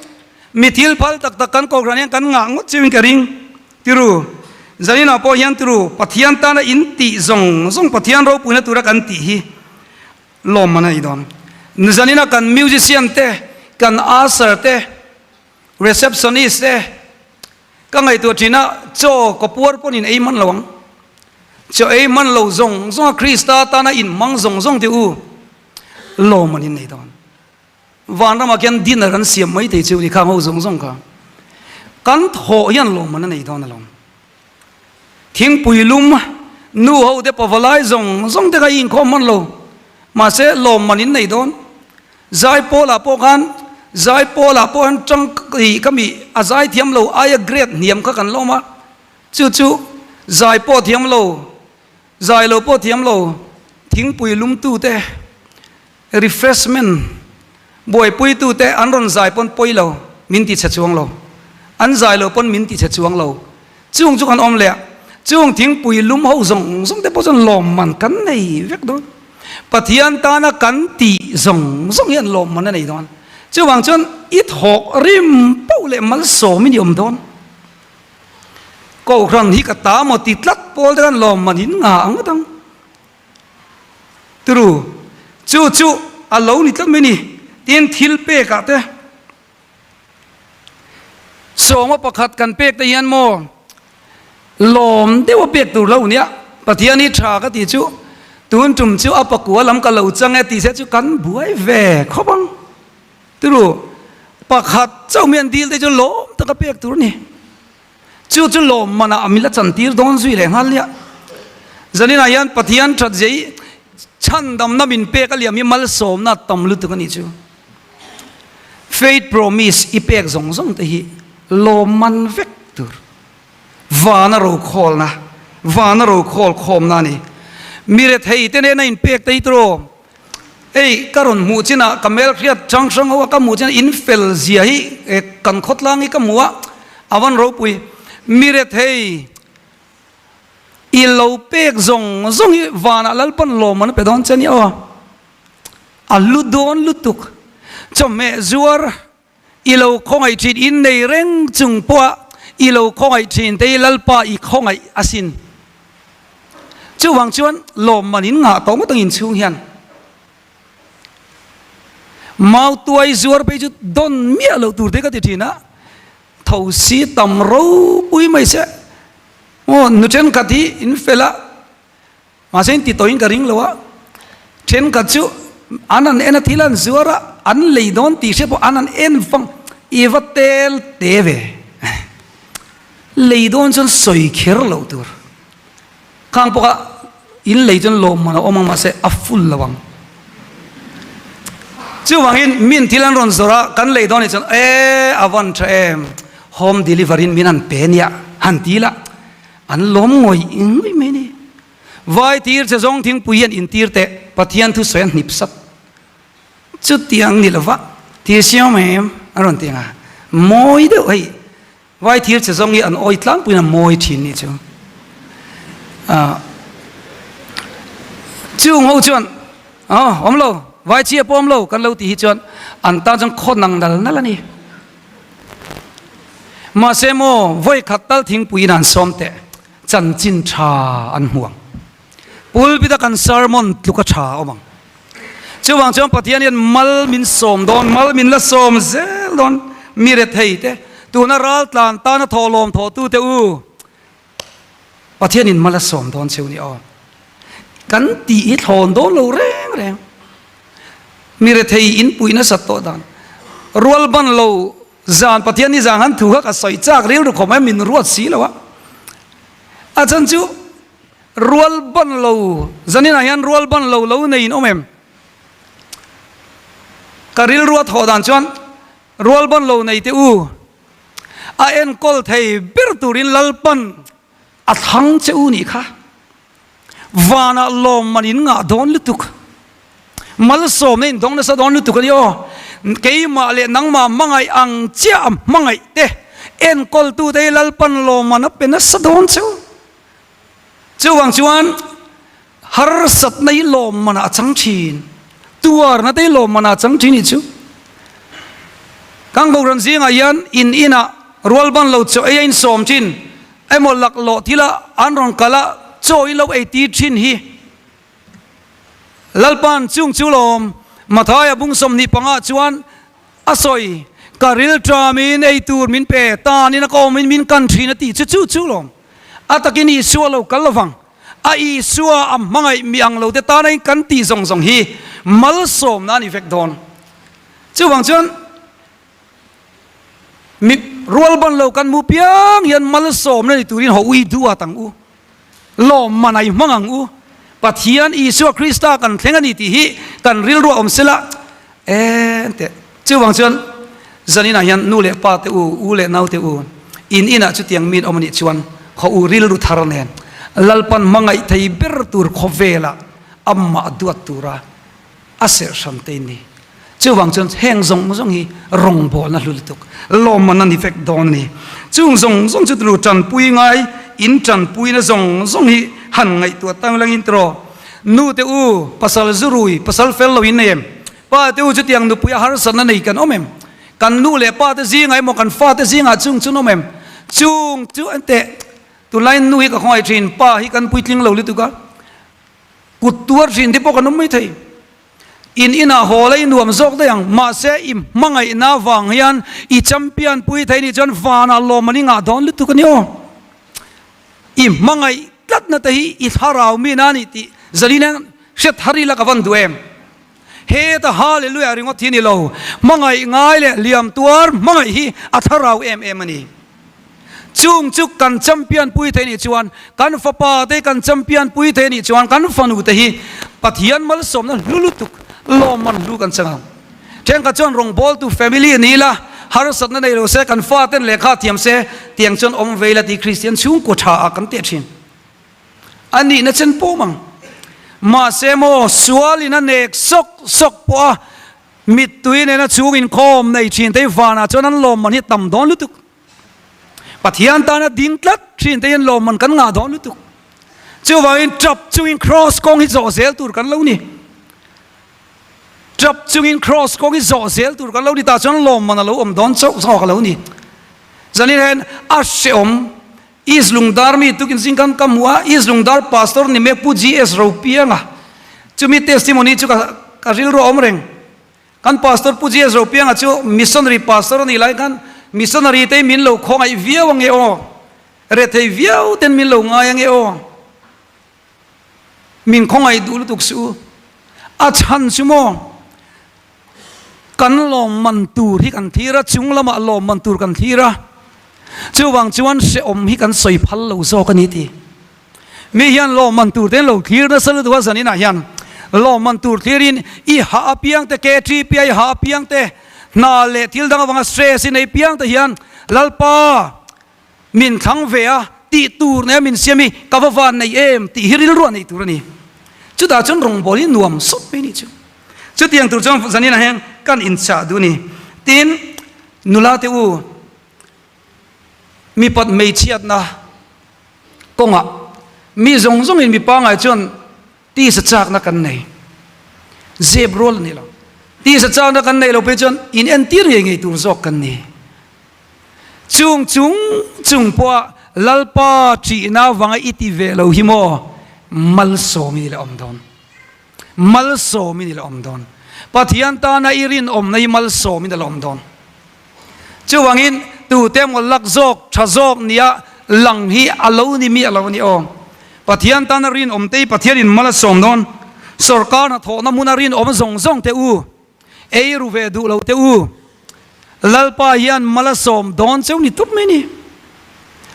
Mi thil phal tak tak kan kohhran hian kan ngah ngawt chiuin ka ring. Tiru, zaninah pawh hian tiru, Pathian tana in tih zawng zawng Pathian ropuina tura kan tih hi lawmman a ni dawn. Zanina kan musician te, kan usher te, receptionist te, Ka ngaihtuah thin a, chaw ka puar pawn in ei man lo ang. Chaw ei man lo zawng zawng a Krista tana in hmang zawng zawng te u lawm an in nei dawn. Vanramah khian dinner an siam mai thei chu ni khang ho zawng zawng kha. Kan thawh hian lawm an a nei dawn alawm. Thingpui lum nu ho te pavalai zawng zawng te kha i inkhawm man lo. Mahse lawm man in nei dawn. Zaipawlah pawh khan Zaipawlah pawh hian tang ih ka mi a zai thiam lo aia grade hniam kha kan lawm a, chu chu zai pawh thiam lo, zai lo pawh thiam lo, thingpui lumtu te, refreshment buaipuitu te an rawn zai pawn pawi lo, min ti chhe chuang lo, an zai lo pawn min ti chhe chuang lo, chung chu kan awm leh a, chung thingpui lum ho zawng zawng te pawh chuan lawmman kan nei vek dawn. Pathian tana kan tih zawng zawng hian lawmman a nei dawn. Chuvang chuan i thawk rim poh leh malsawmin i awm dawn. Kohhran hi ka ta maw ti tlat pawl te khan lawmman in nga ang ngawt ang. Turu, chu chu a lo ni tlat mai ni. Tin, thil pekah te Sawma pakhat kan pek te hian maw lawm deuh a pek tur lo nia, Pathian hi tha ka tih chu tun tum chu a pakua lam ka lo chang e tih se chu kan buai ve khawp ang. Turu pakhat chauh mi an dil te chu lawm tak a pek tur a ni. Chu chu lawm manah min la chantir dawn zui leh nghal nia. Zaninah hian Pathian that zia hi chhandamna min pek a liam hi malsawmna a tam lutuk a nih chu. Faith promise i pek zawng zawng te hi lawmman vek tur. Vana rokhawlna, vana rokhawl khawmna a ni. Mi rethei te nena inpek te hi tiraw? Hei ka rawn hmuh chinah ka hmelhriat hrang hrang ho a ka hmuh chinah in fel zia hi kan khawtlang hi ka hmu a, a van ropui. Mi rethei i lo pek zawng zawng hi vanah Lalpan lawm an pe dawn che nia aw. A hlu dawn lutuk. Chawhmeh zuar i lo khawngaih thin, in nei reng chung pawha i lo khawngaih thin te hi Lalpa i khawngaih asin. Chuvang chuan lawmman in ngah tawh ngawt ang inchhung hian. Mau tuai zuar phei chu dawn miah loh tur te ka ti thin a, tho si tam ropui mai se. Aw nu thenkhat hi in fel a. Mahse in ti tawhin ka ring lo a, thenkhat chu an han en a thil an zuar a, an lei dawn tih hria pawh an han en vang, i va tel te ve. Lei dawn chuan sawi kher loh tur. Khang pawh kha. In lei chuan lawmman a awm ang mahse a full lo ang. Chuvangin min thil an rawn zawrh a, kan lei dawn nih chuan e a van tha em, home delivery in min han pe nia han ti la, an lawm ngawih ngawih mai ni. Vai tir che zawng thingpui hian intir teh Pathian thusawi an hnip sat. Chutiang ni lova thil siam em a rawn ti ang a, mawi deuh hei Vai thir che zawng hi an awi tlangpuiin a mawi thin nih chu. Chung ho chuan awm lo, vai chhia pawh awm lo kan lo tih hi chuan an tan chuan khaw nang nal nal a ni. Mahse maw vawi khat tal thingpuiin an sawm teh chanchin tha an hmu ang. Pulpit a kan sermon tluk a tha a awm ang. Chuvang chuan Pathian hian mal min sawm dawn, mal min la sawm zel dawn mi rethei te, tuna ral tlan tana thawhlawm thawhtu te u, Pathianin mal a sawm dawn cheu ni aw. Kan tih hi thlawn dawn lo reng reng. Mi rethei in puih nasat tawh dan. Rual ban lo zan Pathian ni zan han thu kha ka sawi chak rilru khawp mai min ruat si lo a. A chan chu Rual ban lo, zaninah hian rual ban lo lo nei in awm em? Ka rilru a thawh dan chuan rual ban lo nei teh u, a enkawl thei ber turin Lalpan a thlang che u nih kha. Vanah lawmman in ngah dawn lutuk, malsawmna in dawng nasa dawn lutuk a ni aw. Keimah leh nangmah hmangaih ang chiah a hmangaih te enkawltute hi Lalpan lawmman a pe nasa dawn che u. Chuvang chuan harsatna hi lawmman ah a chang thin, tuarna te hi lawmman ah a chang thin nih chu. Kan Kohhran zingah hian in inah rualban lo chaw ei a insawm thin emaw laklawh thila an rawn kal a chaw in lo ei tir thin hi Lalpa'n chung chu lawm Mathaia bung 25 chuan a sawi, Ka rilṭamin ei tur min pe, tanin a ka awmin min kan ṭhin a tih chu chu chu lawm. A takin Isua lo kal lovang. A Isua a hmangaih mi ang lo te tana in kan tih zawng zawng hi malsawmna a ni vek dawn. Chuvang chuan mi rualban lo kan hmu piang hian malsawmna ni turin haw ui duat ang u. Lawmman a i hmang ang u. Pathian Isua Krista kan thleng a ni tih hi kan rilru a awm sela en teh. Chuvang chuan zaninah hian nu leh pa te u, u leh nau te u, in inah chutiang min awm a nih chuan khaw u rilru thar nen Lalpan hmangaih thei ber tur khawvelah amah duat tura a serh hran te in ni. Chuvang chuan heng zawng zawng hi rawngbawlna hlu lutuk, lawmman a ni vek dawn a ni. Chung zawng zawng chu tulu tanpui ngai, in tanpuina zawng zawng hi han ngaihtuah tang langin tiraw. Nu te u, pasal zu rui, pasal fel lo in nei em? Pa te u chutiang nupui a harsatna nei kan awm em? Kan nu leh pa te zingah emaw kan fa te zingah chung chu an awm em? Chung chu an teh, tunlai nu hi ka khawngaih thin, pa hi kan puitling lo lutuk a. Kut tuar thin te pawh kan awm mai thei. In inah haw la i nuam zawk daih ang. Mahse i hmangaihna vang hian i champion pui thei nih chuan vanah lawm an i ngah dawn lutuk a ni aw. I hmangaih tlatna te hi i thlarau mi na nih tih Zalina hriat har ila ka van duh em. Heta Hallelujah ringawt hi a ni lo. Hmangaih ngai leh liam tuar hmangaih hi a thlarau em em a ni. Chung chu kan champion pui thei nih chuan, kan fapa te kan champion pui thei nih chuan kan fanu te hi Pathian malsawmna hlu lutuk lawmman hlu kan chang ang. Thenkhat chuan rawngbawltu family ni ila, harsatna nei lo se, kan fa ten lehkha thiam se, tiang chuan awm ve ila tih Kristian chhungkua tha ah kan teh thin. A nihna chen pawm ang. Mahse maw sualin a nek sawk sawk pawh a Mittui nena chhung inkhawm nei thin te hi vanah chuan an lawmman hi tam dawn lutuk. Pathian tana ding tlat thin te hian lawmman kan ngah dawn lutuk. Chuvangin tap chungin kraws kawng hi zawh zel tur kan lo ni. Tap chungin kraws kawng hi zawh zel tur kan lo ni tah chuan lawmman a lo awm dawn chauh zawk a lo ni. Zanin hian a hreawm East Lungdar mi tukin zing kan ka hmu a, East Lungdar Pastor ni mek Pu GS Ropianga chumi testimony chu ka ka rilru a awm reng. Kan Pastor Pu GS Ropianga chu missionary pastor a nih lai khan missionary te min lo khawngaih viau ange aw, rethei viau ten min lo ngai ange aw, min khawngaih duh lutuk suh u. A chhan chu maw Kan lawmman tur hi kan thlir a, chung lamah lawmman tur kan thlir a, chuvang chuan hrehawm hi kan sawi phal lo zawk a ni ti. Mi hian lawmman tur te an lo thlir nasa lutuk a zaninah hian lawmman tur thlirin i hah apiang te KTP a i hah apiang te hna leh thil dang avanga stress i nei piang te hian Lalpa min thlang ve a tih tur nei a min siam hi ka va van nei em tih hi rilru a neih tur a ni. Chutah chuan rawngbâwl hi nuam sawt mai a nih chu. Chutiang tur chuan zaninah hian kan inchah duh a ni. Tin, nula te u, mipat hmeichhiatna kawngah mi zawng zawngin mi pangngai chuan tisa chakna kan nei. Zep rual a ni lo. Tisa chakna kan neih loh phei chuan in entir ngei ngei tur zawk kan ni. Chung chung chung pawha Lalpa ṭihna avanga i ti ve lo hi maw malsawm i ni leh awm dawn. Malsawm i ni leh awm dawn. Pathian tana i rinawmna hi malsawm i ni leh awm dawn. Chuvangin tute emaw lak zawk, tha zawk nia lang hi a lo ni miah lo a ni aw. Pathian tana rinawm te hi Pathianin mal a sawm dawn. Sorkar hnathawhna hmuna rinawm zawng zawng te u, ei ru ve duh lo te u, Lalpa hian mal a sawm dawn cheu ni tawp mai ni.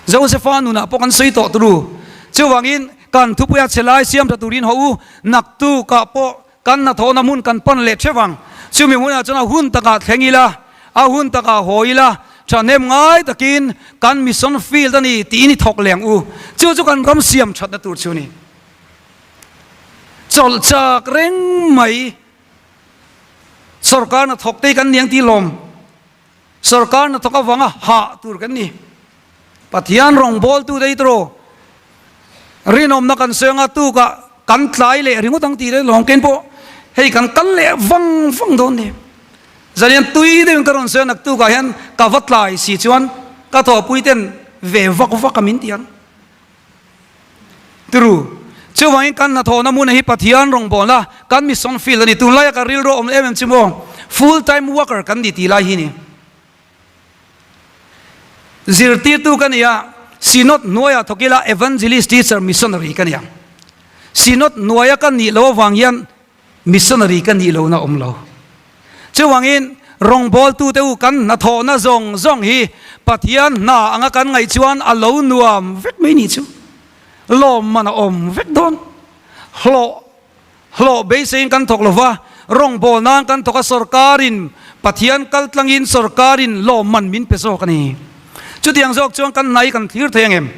Josefa nunah pawh kan sawi tawh turu. Chuvangin kan thupuia chhe lai siam tha turin haw u, naktukah pawh Kan hnathawhna hmun kan pan leh theuh ang. Chumi hmunah chuan a hun takah thleng ila, a hun takah haw ila, thahnem ngai takin kan mission field a ni tiin i thawk leh ang u. Chu chu kan ram siam thatna tur chu a ni. Chawlh chak reng mai sorkar hnathawk te hi kan ni ang tih lawm. Sorkar hnathawk avanga hah tur kan ni. Pathian rawngbawltu te hi tawh rinawmna kan sawi anga tukah kan tlai leh ringawt ang tih te lawng ken pawh hei kan kal leh vang vang dawn ni. Zanian tui deuhin ka rawn sawi a naktukah hian ka va tlai si chuan ka thawhpui ten ve vak vak a min ti ang. Turu, chuvangin kan hnathawhna hmuna hi Pathian rawngbawlna kan mission field a ni. Tunlaia ka rilru a awm em em chu maw, full time worker kan ni tih lai hi ni. Zirtirtu ka ni a, Synod hnuaiah thawk ila evangelist teacher missionary ka ni ang. Synod hnuaia ka nih loh avang hian Missionary ka nih lohna awm lo. Chuvangin rawngbawltute u kan hnathawhna zawng zawng hi Pathian hna anga kan ngaih chuan a lo nuam vek mai nih chu. Lawmman a awm vek dawn. Hlawh hlawh beiseiin kan thawk lova, rawngbâwl nan kan thawk a, sawrkarin Pathian kal tlangin sawrkarin lawmman min pe zawk a ni. Chutiang zawk chuan kan hna hi kan thlir thei angem?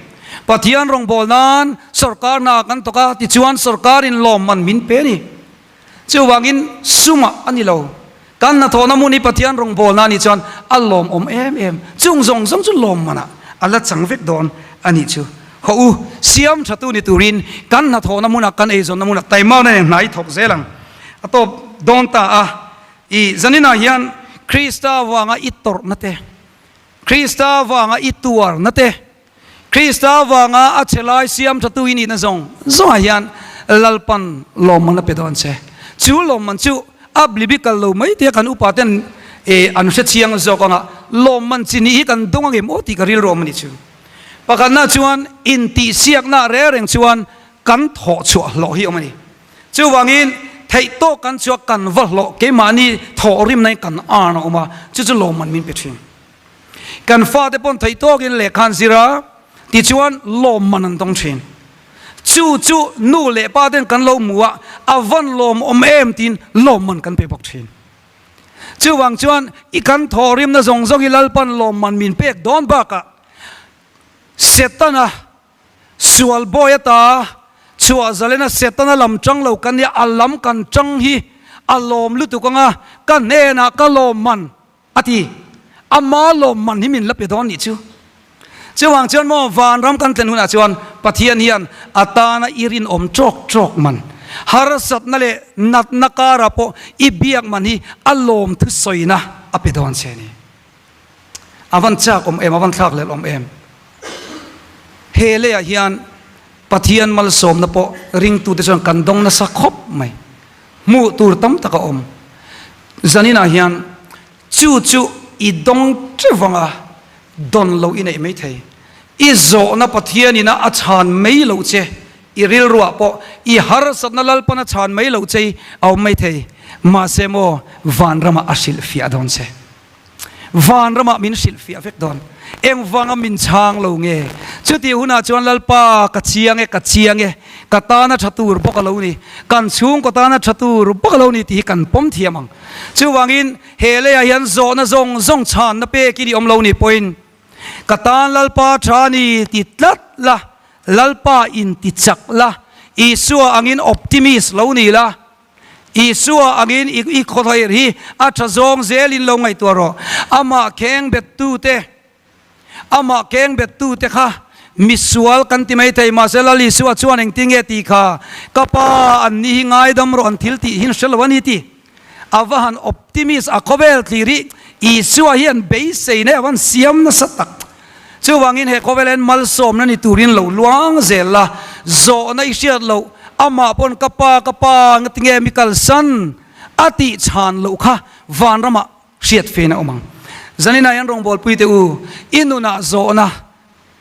Pathian rawngbâwl nân sawrkar hna kan thawk a, tichuan sawrkarin lawmman min pe a ni. Chuvangin sumah a ni lo. Kan hnathawhna hmun hi Pathian rawngbâwlna a nih chuan a lawmawm em em. Chung zawng zawng chu lawmmanah a la chang vek dawn a nih chu. Hawh u, siam thatu ni turin kan hnathawhna hmunah kan eizawnna hmunah taimakna nen hna i thawk zel ang. A tawp dawn ta a, i zaninah hian Krista vanga i tawrhna te, Krista vanga i tuarna te, Krista avanga a che lai siam thatu i nihna zawng zawngah hian Lalpan lawmman a pe dawn che. Chu lawmman chu a blibi kal lo mai tia kan upa ten e an hre chiang zawk anga lawmman chi nih hi kan dawng angem aw tih ka rilru awm a ni chu. Pakhatna chuan intihsiakna reng reng chuan kan thawh chhuah hlawh hi awm a ni. Chuvangin theihtawk kan chhuak kan va hlawh keimahni thawh rimna in kan arn a awm a, chu chu lawmman min pe thin. Kan fate pawn theih tawkin lehkha an zir a, tichuan lawmman an dawng thin. Chu chu nu leh pa ten kan lo hmu a, a van lawmawm em tiin lawmman kan pe bawk thin. Chuvang chuan i kan thawhrimna zawng zawng hi Lalpan lawmman min pek dawn bakah Setana sual bawi ata chhuah zalena Setana lam tang lo kan nia, a lam kan tang hi a lawm lutuk anga ka hnenah ka lawmman A ti, Ama lawmman hi min la pe dawn nih chu. Chuvang chuan maw vanram kan thlen hunah chuan Pathian hian a tana i rinawm tawk tawk man, harsatna leh natna karah pawh i biak man hi a lawm thusawina a pe dawn che a ni. A van chak awm em, a van thlak lel awm em. He leiah hian Pathian malsawmna pawh ringtute chuan kan dawng nasa khawp mai. Hmuh tur tam tak a awm. Zaninah hian chu chu i dawng teuh anga dawn loh i neih mai thei. I zawhna Pathianin a chhan mai loh che, i rilruah pawh i harsatna Lalpan a chhan mai loh che i a awm mai thei. Mahse maw vanramah a hrilhfiah dawn che. Vanramah min hrilhfiah vek dawn. Engvanga min chhang lo nge? Chutih hunah chuan Lalpa, ka chiang e, ka chiang e, ka tana tha tur bawk a lo ni, kan chhungkaw tana tha tur bawk a lo ni tih hi kan pawm thiam ang. Chuvangin he leiah hian zawhna zawng zawng chhanna pekin i awm lo ni pawhin ka tan Lalpa tha a ni ti tlat la, Lalpa inti chak la, Isua angin optimist lo ni la, Isua angin i khawthair hi a tha zawng zelin lo ngaihtuah rawh. Amah kheng bettute, amah keng bettute kha misual kan ti mai thei, mahse Lal Isua chuan engtin nge tih kha, Ka Pa, an ni hi ngaidam rawh, an thil tih hi an hre lo a ni ti. A va han optimist, a khawvel thlir hi Isua hian beisei nei a van siam nasa tak. Chuvangin he khawvel hian malsawmna ni turin lo luang zel la, zawhna i hriat loh, amah pawn ka pa ka pa ngatinge mi kalsan a tih chhan loh kha vanramah hriat fein a awm ang. Zaninah hian rawngbawlpui teh u, i nunah zawhna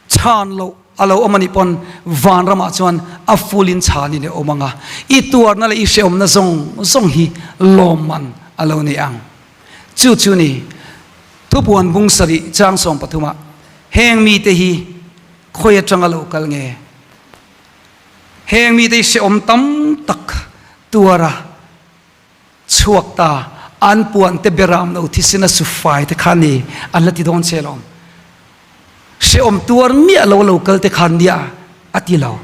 chhan loh a lo awm a nih pawn vanramah chuan a full in chhanin a awm ang a, i tuarna leh i hrehawmna zawng zawng hi lawmman a lo ni ang. Chu chu ni, thupuan bung sarih chang 13 ah heng mite hi khawi atanga lo kal nge? Heng mite hi hrehawm tam tak tuara chhuak ta, an puan te beram lo thisena su fai te kha ni an la ti dawn che lawm. Hrehawm tuar miah lo lo kal te khan nia a ti lo.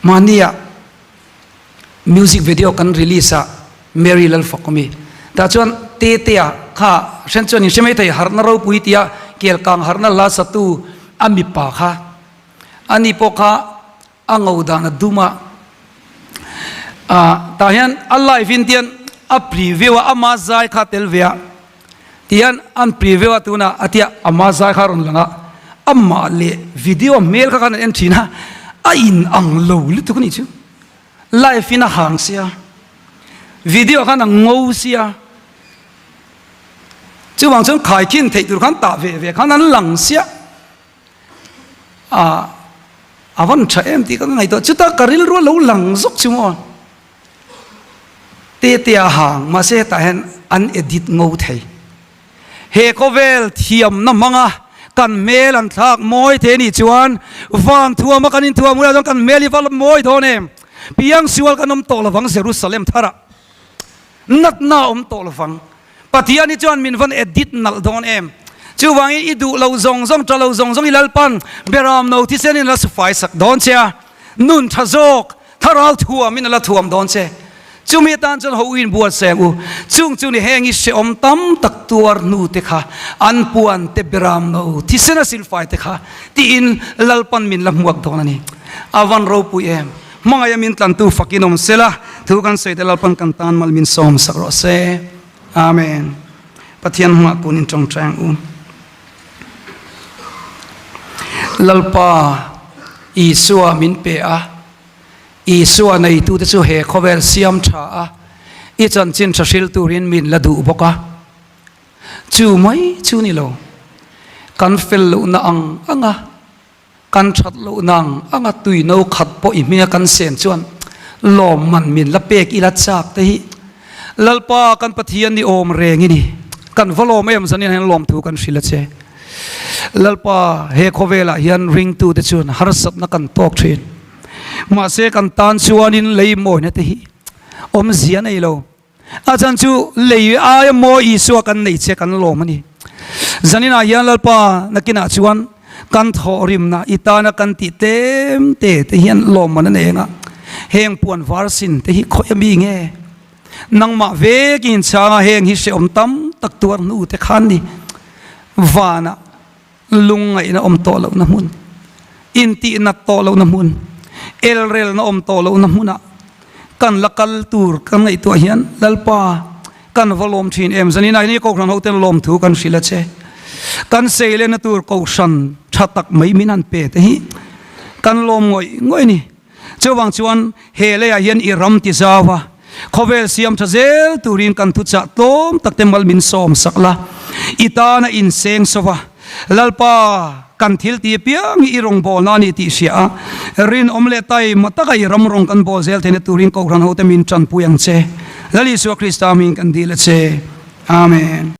Mahnia music video kan release a Mary Lalfakawmi tah chuan Tetea kha hren chuan in hre mai thei harhna ropui tia kelkang harhna la satu a mipa kha ani pawh kha a ngo dan a dum a ah tah hian a live in tian a preview a ama zai kha tel ve a tihian an preview a tunah a tia ama zai kha a rawn lang a amah leh video hmel kha khan an en thin a a in ang lo lutuk a nih chu live in a hang sia video khan a ngo sia chuvang chuan khaikhin theih tur khan tah ve ve khan an lang sia. A a van tha em tih ka ngaihtuah chuta ka rilru a lo lang zawk chu maw te te a hang mahse hetah hian an edit ngo thei he khawvel thiamna hmanga kan hmel an thlak mawi thei anih chuan van thuama kan inthuam hunah chuan kan hmel hi va mawi dawn em piang sual kan awm tawh lovang Jerusalem tharah natna awm tawh lovang. Pathian hi chuan min van edit nalh dawn em? Chuvangin i duh lo zawng zawng, tha lo zawng zawng i Lalpan beram no thisen in a la sufai sak dawn che a, nun tha zawk, thlarau thuam in a la thuam dawn che. Chumi atan chuan ho in buat seng u. Chung chu ni heng i hrehawm tam tak tuar hnu te kha, an puan te beram no thisen a silfai te kha tiin Lalpan min la hmuak dawn a ni. A van ropui em? Hmangaih a min tlantu fakin awm sela, thu kan sawi te Lalpan kan tan mal min sawm sak rawh se. Amen. Pathian hmangah kun in tawngtai ang u. Lalpa Isua min pe a, Isua neitu te chu he khawvel siam tha a, i chanchin tha hril turin min la duh bawk a. Chu mai chu ni lo, kan fel lohna ang ang a, Kan that loh nang anga tui no khat pawh i hminga kan sen chuan lawmman min la pek ila chak te hi Lalpa kan Pathian ni awm reng i ni. Kan va lawm em zanin hian lawmthu kan hrilh a che. Lalpa he khawvelah hian ringtute chuan harsatna kan tawk thin. Mahse kan tan chuanin lei mawina te hi awmzia nei lo. A chan chu lei aia mawi Isua kan nei che kan lawm a ni. Zaninah hian Lalpa nakinah chuan kan thawhrimna i tana kan tih tlem te te hian lawmman a nei anga heng puan var sin te hi khawi a mi nge? Nangmah vekin chhanga heng hi hrehawm tam tak tuar hnu te khan ni vanah Lungngaihna awm tawh lohna hmun, intihnat tawh lohna hmun, elrelna awm tawh lohna hmunah kan la kal tur kan ngaihtuah hian Lalpa kan va lawm thin em? Zanin ah hian i Kohhran hoten lawmthu kan hrilh a che. Kan seilena tur Kohhran tha tak mai min han pe te hi kan lawm ngawih ngawih a ni. Chuvang chuan he leiah hian i ram ti zau a, khawvel siam tha zel turin kan thuchah tlawm tak te mal min sawm sak la, i tana inseng sawh a, Lalpa kan thil ti apiang hi i rawngbawlna a ni tih hria a, rinawm leh taima taka i ram rawng kan bawl zel theihna turin Kohhran hote min tanpui ang che. Lal Isua Krista hming kan dil a che. Amen.